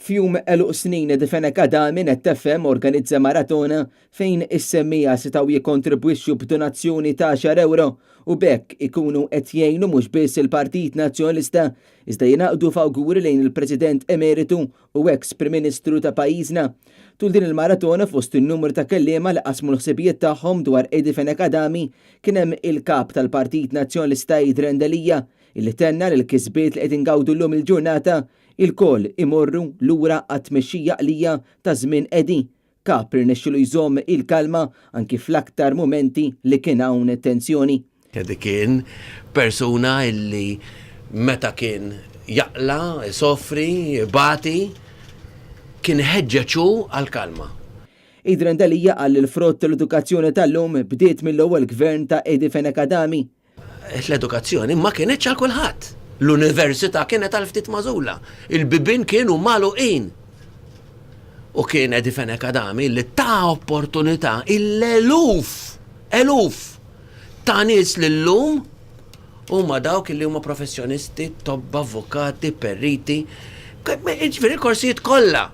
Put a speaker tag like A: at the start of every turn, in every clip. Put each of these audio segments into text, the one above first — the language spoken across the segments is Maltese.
A: F'jum għeluq snin Eddie Fenech Adami Net FM organizza maratona fejn is-semmiegħa setgħu jikkontribwixxu b'donazzjoni ta' għaxar ewro u b'hekk ikunu qed jgħinu mhux biss il-Partit Nazzjonalista iżda jingħaqdu f'awguri lejn il-President Emeritu u eks Prim Ministru ta' pajjiżna. Tul din il-maratona fost in-numru ta' kelliema li qasmu l-ħsibijiet tagħhom dwar Eddie Fenech Adami kien hemm il-Kap tal-Partit Nazzjonalista Adrian Delia illi tenna li l-kisbiet li qed ingawdu llum il-ġurnata Ilkoll imorru lura għat-tmexxija għaqlija ta' żmien Eddie, Kap irnexxielu jżomm il-kalma anki fl-aktar mumenti li kien hawn tensjoni.
B: Eddie kien persuna illi meta kien jaqla', isofri, ibati, kien iħeġġeġ hu għall-kalma.
A: Adrian Delia qal li l-frott tal-edukazzjoni tal-lum bdiet mill-ewwel Gvern ta' Eddie Fenech Adami.
B: L-edukazzjoni ma kinitx għal kulħadd. L-università kienet għal ftit magħżula. Il-bibien kienu magħluqin. U kien Eddie Fenech Adami li ta opportunità l-eluf, eluf ta' nies li llum huma dawk li huma professjonisti, tobba, avukati, periti, jiġifieri l-korsijiet kollha.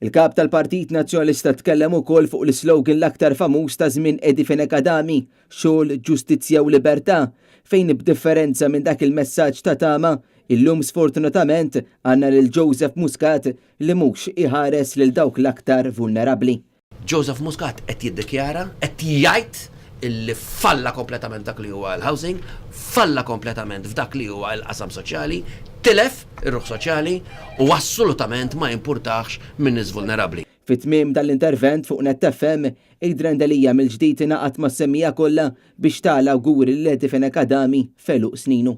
A: Il-Kap tal-Partit Nazzjonalista tkellem ukoll fuq l-islogan l-aktar famuż ta' żmien Eddie Fenech Adami, Xogħol, Ġustizzja u Libertà, fejn b'differenza minn dak il-messaġġ ta' tama, illum sfortunatament għandna lil Joseph Muscat li mhux iħares lil dawk l-aktar vulnerabbli.
B: Joseph Muscat qed jiddikjara, qed jgħid illi falla kompletament f'dak li huwa l-housing, falla kompletament f'dak li huwa l-qasam soċjali, tilef ir-ruħ soċjali u assolutament ma jimpurtahx min-nies vulnerabbli.
A: Fi tmiem dan l-intervent fuq Net FM, Adrian Delia mill-ġdid ingħaqad mas-semmiegħa kollha biex ta l-awguri lil Eddie Fenech Adami f'għeluq sninu.